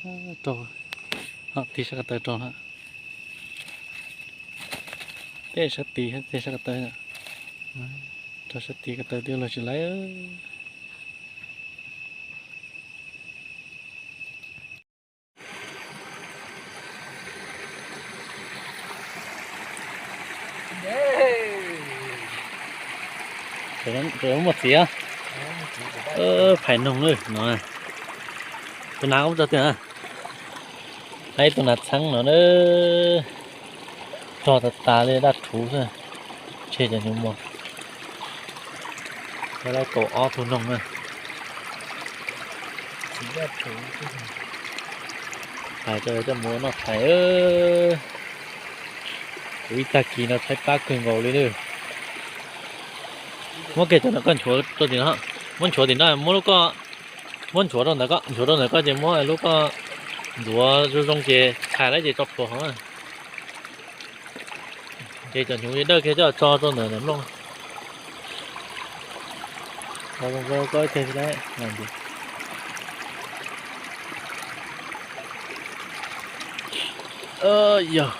Rau, tig sab ko taw rau na. Tej sab tid, tej sab ko taw, rau sab tid ko taw twb luag tsis laib. Muaj txiv, phais noog lawm no. Tus nas koj muab tso twg? Hais tus nas txheeb no na. Rog tas tas li daj rhuv xwb. Tseg cov hnyuv mos. Lawv kaum ob tug noog na. Hais rau coj mus noj thaij. Kuv ib tag kis no tshaib plab kawg nkaus li lawm. Muab kiag cov ntawm koj nchuav rau tim no, muab nchuav tim no, muab lub koj, muab nchuav rau ntawm koj, nchuav rau ntawm koj ces muab lub koj ntxuav zoo zoo ces thaij lawm ces tso plhuav hauv. Ces cov hnyuv dawj kiag coj tso rau ntawm ntawm nplooj. Yog,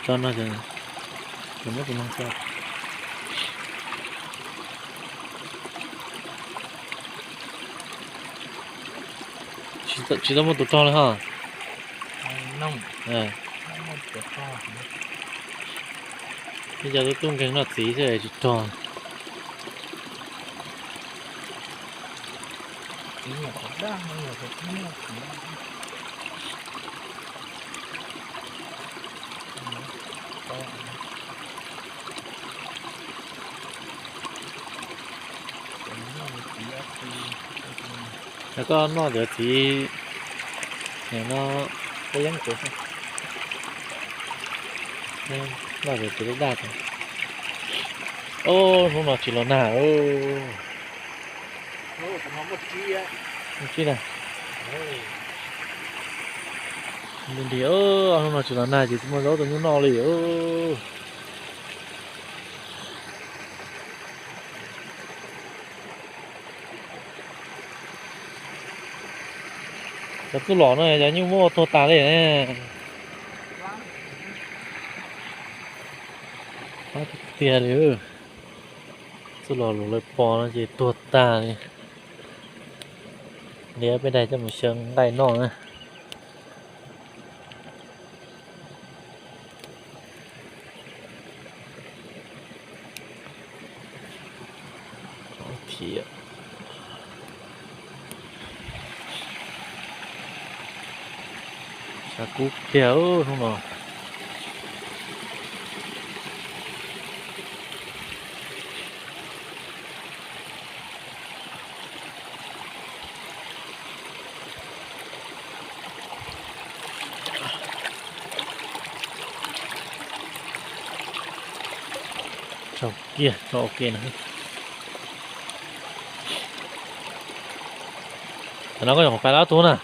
tso no, muab tus noog tso. Tsis tau muaj tus rog li ho. Ib co tub tub nkeeg noj txiv xwb tsis rog. Yog koj noj cov txiv no, peb yeeb txiv, noj cov txiv daj daj. Ob hnub no tsis los nag. Muaj tsib na. Nti nti, ob hnub no tsis los nag ces tsis muaj zaub tau nyuj noj li. Cov txuj lom no cov nyuj muab ua tuag tas li ne. Tiag tiag li. Txuj lom lus lawv pom no ces tuag tag li. Liab peb daig coj mus xyaw nqaij noj na. Thiab, sab kub kiag hnub no. Tso kiag, tso ua ke na. Tam no koj nyuam qhuav pais ob tug na.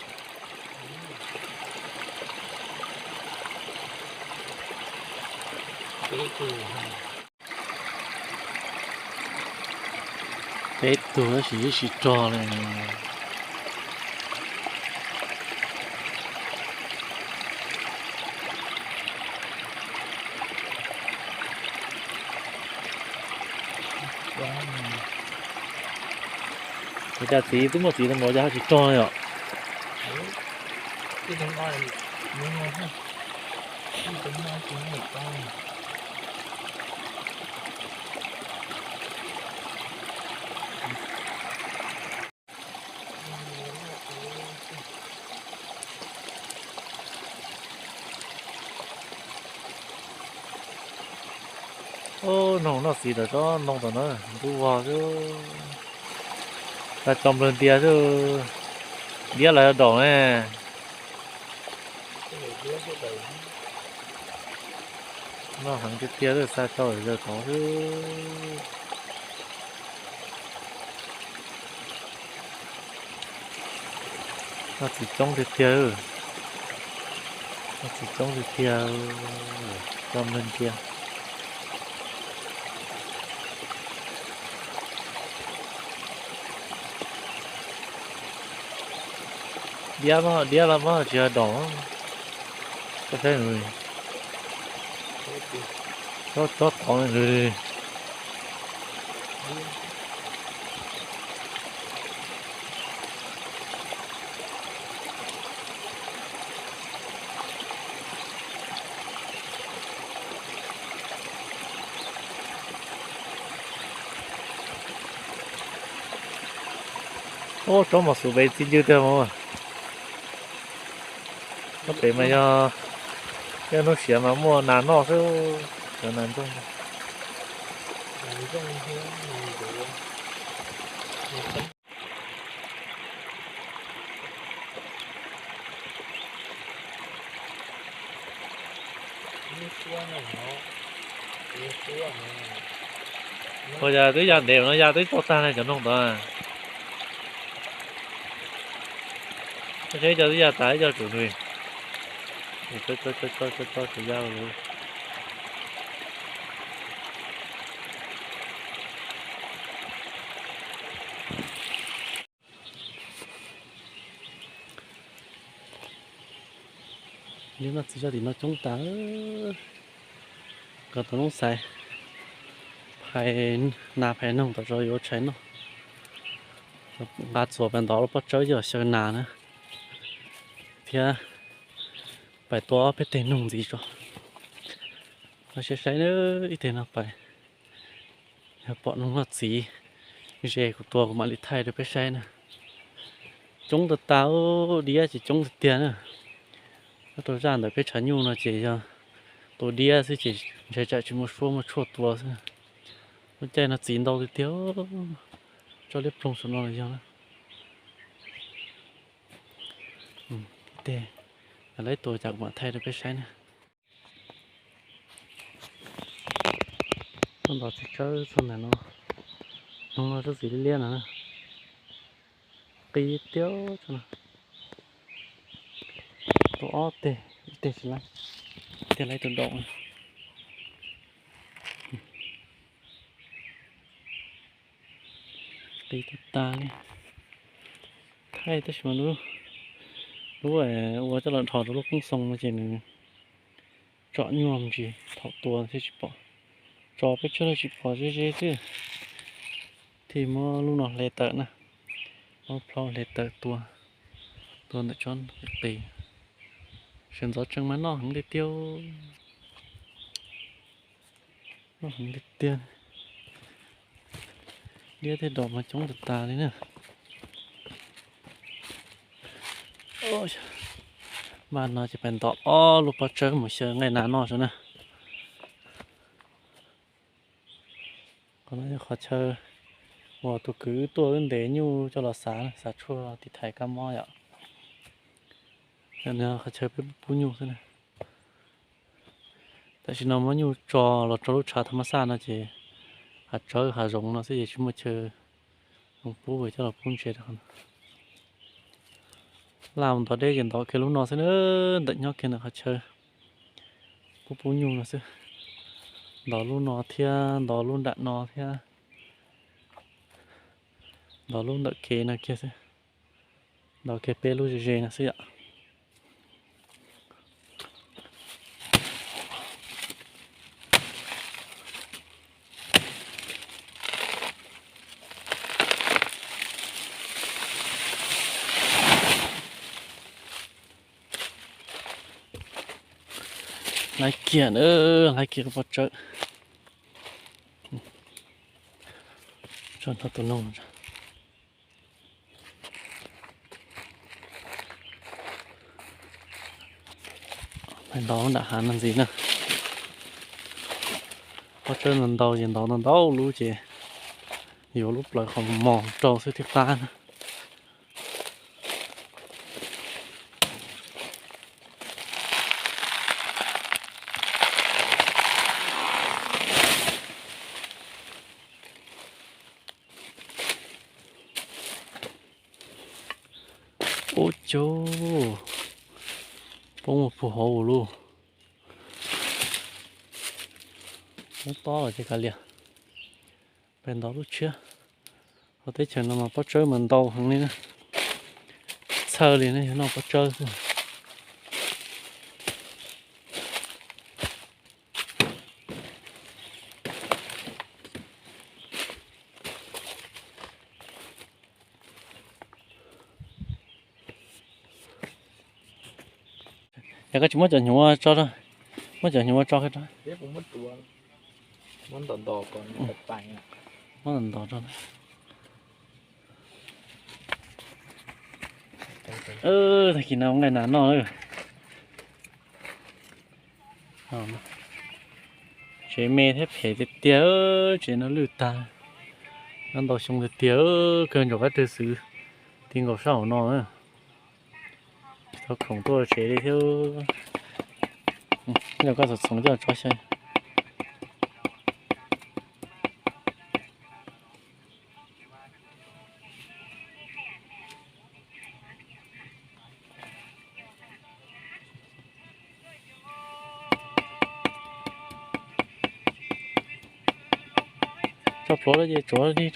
Peb tug tab sis ib sij rog li. Ua cas txiv twb muaj txiv tau nkaus cas ho tsis rog li os? Ub, noog noj txiv tom tsob ntoo tom no, ntub vog xwb. Xa tso nplawg ntias xwb, diab lawv daum ne. Noj heev tiag tiag, xa tso zaws tod xwb. Noj txiv coob tiag tiag, noj txiv coob tiag tiag, tso nplawg ntias. Diab, diab los mas tsis yog dom. Koj saib, tsob tov li. Ub, tsob mos xum pem txiv ncw tiag mas. Tsob pem mas yog, yog hnub siav mas muaj nas noj xwb, cov nas ntxooj. Ua cas twb ya ntev no ya twb tso tag ne cov noog ntawd. Saib cov twb ya tas ib co tsuas nws. Tso tso tso tso tso tso tsuas ya lawm. Liab noj txiv zoj tim no coob tas. Nkawd tus noob xaiv phais nas phais noog tom zos yuav tshais noj. Nqa txuas pais ntov lub pob tsawb coj xyaw nas na, thiab pais tua ob peb teg noog ntxiv tso. Los saib saib na, ib teg no pais yog pom noog noj txiv ze kuv tua kuv mam li thaij rau peb saib na. Coob tas tas, diab ces coob tiag tiag na. Nyob rau zaj ntawm peb tshav nyuj no ces yog tua diab xwb ces ntshe tsam tsis muaj suab muaj tshuaj tua xwb. Lub caij no txiv ntau tiag tiag, tsob liab ploog saum no los yog na. Teg, lawv tua cas kuv mam thaij rau peb saib na. Txoj ntov txiv tsawb txog ntawm no, noog no tsob txiv liab liab no na. Qis tiag tso no. Tua ob teg, ib teg tsis laib, ib teg laib tus daum. Qis tas tas li. Thaij tab sis mas lub, lub ua coj los dhos rau lub koob xoo no ces nws tsom nyuaj me ntsis, thaum tua thiaj tsis pom. Tso peb tsawg los tsis pom ze ze xwb. Thiaj muab lub no hle tawm na, muab plhaub hle tawm tua, tua ntawm tsob qis. Sawv ntxov tsees mas noj heev tiag tiag, noj heev tiag tiag. Liab thiab dom mas coob tas tas li na. Mas no ces pais ntov ob lub pob tsawb mus xyaw nqaij nas noj tso na. Qhov no yog qhov chaw uas tus kwv wb tuaj wb ntes nyuj coj los xav, xav tshuaj tiv thaiv kab mob yom. Qhov chaw peb pub nyuj xwb na. Tam sim no muab nyuj tso los rau lub tshav tha ma xaj no ces hav tsawb hav zoov no xwb ces tsis muaj chaw zoo pub, coj los pub ntses rau qhov no. Laj mus ntov deb ces ntov kiag lub no xwb na, ntawm nyob kiag ntawm qhov chaw pub pub nyuj no xwb. Ntov lub no thiab ntov lub nram no thiab ntov lub ntawm kev no kiag xwb. Ntov kiag peb lub ze ze no xwb yom. Laiv kiag na, laiv kiag lub pob tsawb. Tso nrho tus noog. Ntau nram hav no ntxiv na. Pob tsawb ntau ntau ces ntau ntau ntau lub ces yuav lub plawv qhov mos rau xwb thiaj qab na. Ub, cov poob mus puag hauv ua luaj. Poob tob los ces kav liam, peb ntov lub tshiab. Hauv teb chaws no mas pob tsawb mas ntau heev li na. thawj li ne, noj pob tsawb xwb. Yog koj tsis muab cov hnyuv tso, muab cov hnyuv tso, muab ntos ntos tso. Tag kis no nqaij nas noj. Tsev me thiab phem tiag tiag, tsev no lwj tag, nyob ntau xyoo tiag tiag, kawg ntsaum qab twg xwb, ti nkaus sab hauv no. Tsis tau khoom tuaj tsev li thiab. Coj koj txhoov txhoov coj tso xyov. Tso plhuav lawm ces tsuav li.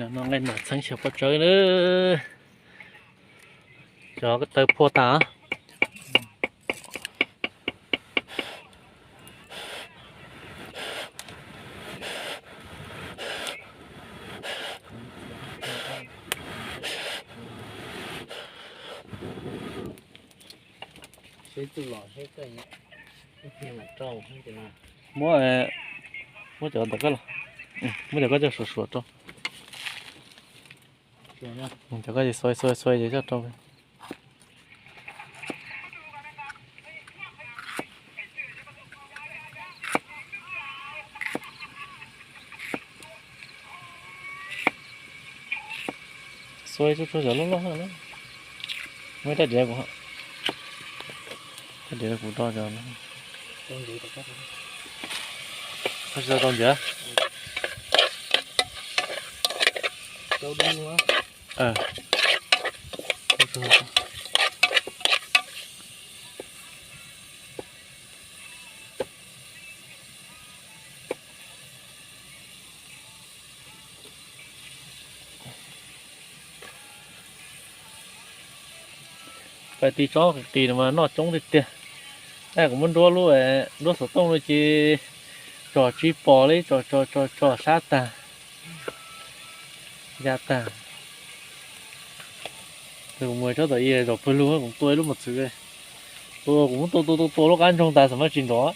Nqaij nas txheeb xyaw pob tsawb na. Cov ko taw phua tas. Muab, muab cov ntawm koj los, muab cov koj coj suav suav rau. Cov koj xuav xuav xuav ces coj rau. Xuav tsuag tsuag cov loj loj na. Muab rab diav kuv, rab diav kuv do cov, tsis tau tau ntiav. Pais ti tsob qis qis no mas noj coob tiag tiag. Kuv muab nruab lub, nruab xov tooj no ces tsom tsis pom li, tsom tsom tsom sab tag, ya tag. Kuv mus tsob tom i zos pawg lug kuv tua ib lub mos txwv, tua kuv muab tua tua tua tua lub qab ntsoog tas xam maj tsis nrov.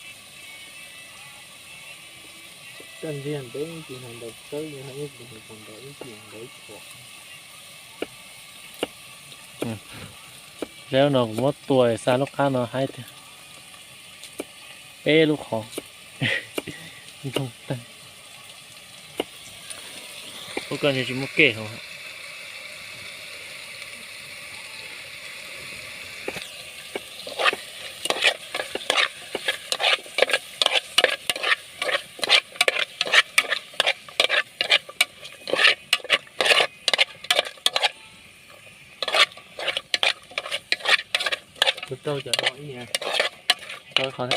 Zeb no kuv muab tua xa lub qab no haib tiag. Peb lub qhov ntsoog tag. Ua koj tsis muaj kej hauv. Tus rau cov no ib niag, rau qhov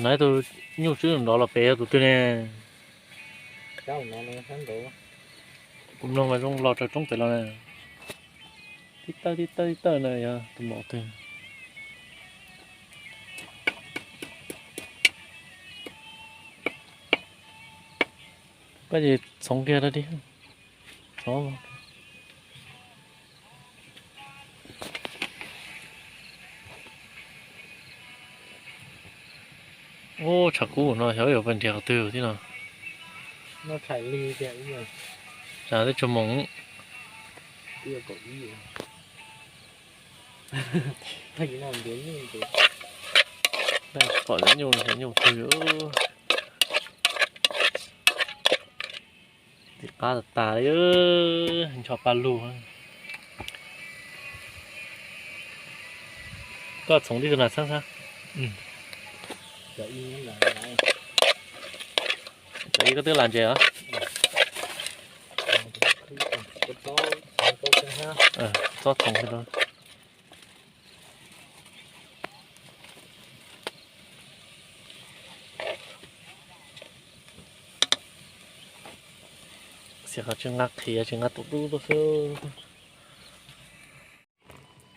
no ib tug nyuj swb nrov los pem yog tus twg ne? Kuv mloog mas zoo los raws roob pem los na. Tib tawj tib tawj tib tawj na yog tus maum twg. Koj ces txhoov kiag rau tiag. Ub, tshav kub no xyov yuav pais nrhiav qhov twg thiab no. Tshav twb tsuag moos. Pom nyuj, nyuj twg. Tim qab tas tas li, ncho pa lug. Koj txhoov tib tug nas txheeb xwb. Cov ib koj twb lam ntses os. Txob txhoov. Xyov qhov tsis nqa qhiav tsis nqa tus dub tuaj xwb.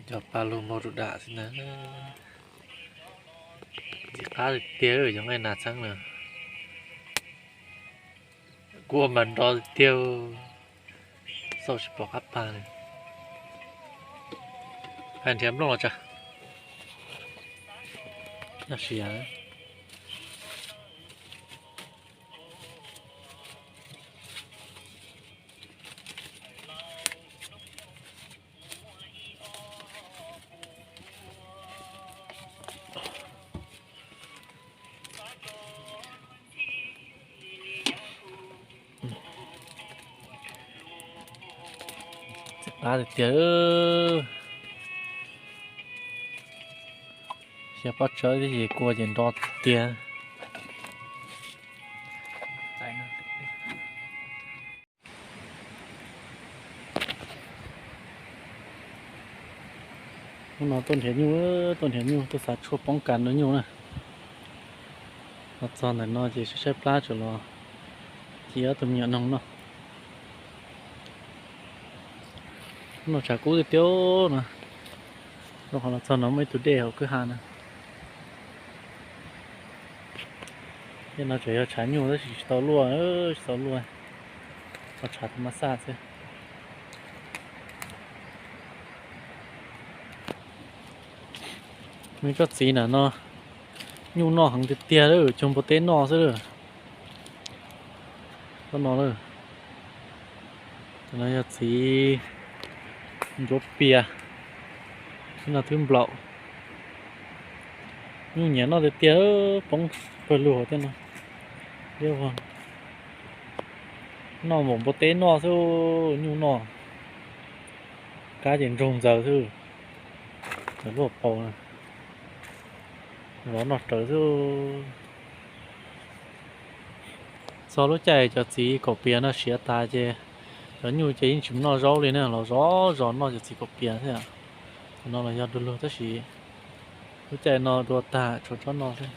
Cov pa lug npog rau dam xwb na. Ntxim qab tiag tiag, yog nqaij nas txheeb na. Kuv ua mas nro tiag, xauj tsis pom qab pag li. Hais nrhiav nplooj los tsa. Nyob siav. Qab tiag tiag. Xyov pob tsawb thiab ces kua ces nro tiag. Hnub no tuaj nrhiav nyuj, tuaj nrhiav nyuj tuaj xav tshuaj poob kas rau nyuj na. Los txog ntawm no ces saib saib plab tsam los cia ob tug me nyuam noog noj. Hnub no tshav kub tiag tiag no. Rau qhov los txog no muaj ib tug dej hauv kwj ha na. Tej no tseem yog tshav nyuj tab sis tsis tau luaj, tsis tau luaj. Tso tshav tau mas xaj xwb. Nws tsob txiv na no nyuj noj heev tiag tiag lawm, cuag npua teb noj xwb lawm. Tsob no lawm. Cov no yog txiv ntsuav pias, txiv no twb nplaum. Nyuj nyiam noj tiag tiag, poob pawg lug tej no. Liab vog, noj npaum npua teb noj xwb, nyuj noj. Kab ces ntsoog ntxaws xwb. Luaj paus, zov noj rawv xwb. Txog lub caij cov txiv kaum pias no siav tas ces cov nyuj ces yeej tsis noj zaub li na, los zov zov noj cov txiv kaum pias thiab. Cov no los yog du lug tab sis lub caij no dua tag tshuav tsob no xwb.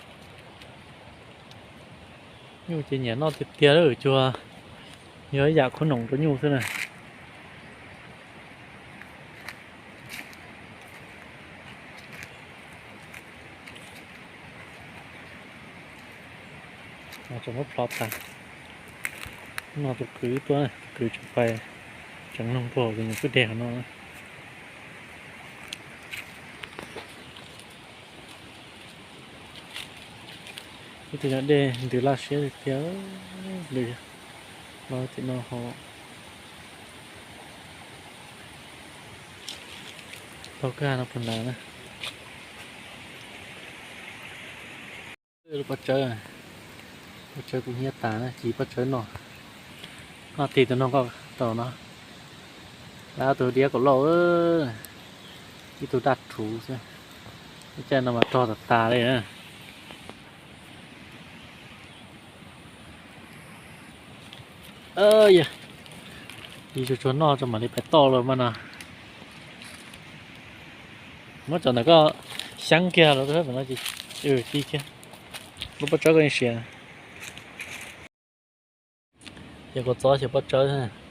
Nyuj ces nyiam noj tiag tiag lawm, cuag yog ib yam khoom noom rau nyuj xwb na. Tseem muab plhov tas. No tus kwv tuaj, tus kwv tseem pais tseev noog puag hauv tus nyuam kwj deg hauv no. Ib tug nyuam dej ntws laj siab tiag tiag, lwm los tim no ho taug kwj ha no puag nrad na. Lub pob tsawb, pob tsawb kuv hnyiab tas na, ci pob tsawb no. Noj tig tus noog koj tau no. Lawv tus diav kaum lauj, ib tug daj rhuv xwb. Lub caij no mas rog tas tas li na. Yog, ci tsuag tsuag noj tso mam li pais toj los mas no. Muab cov ntawm koj xyaab kiag los, ci kiag. Lub pob tsawb koj yeej siav. Ces kuv txov xyaw pob tsawb.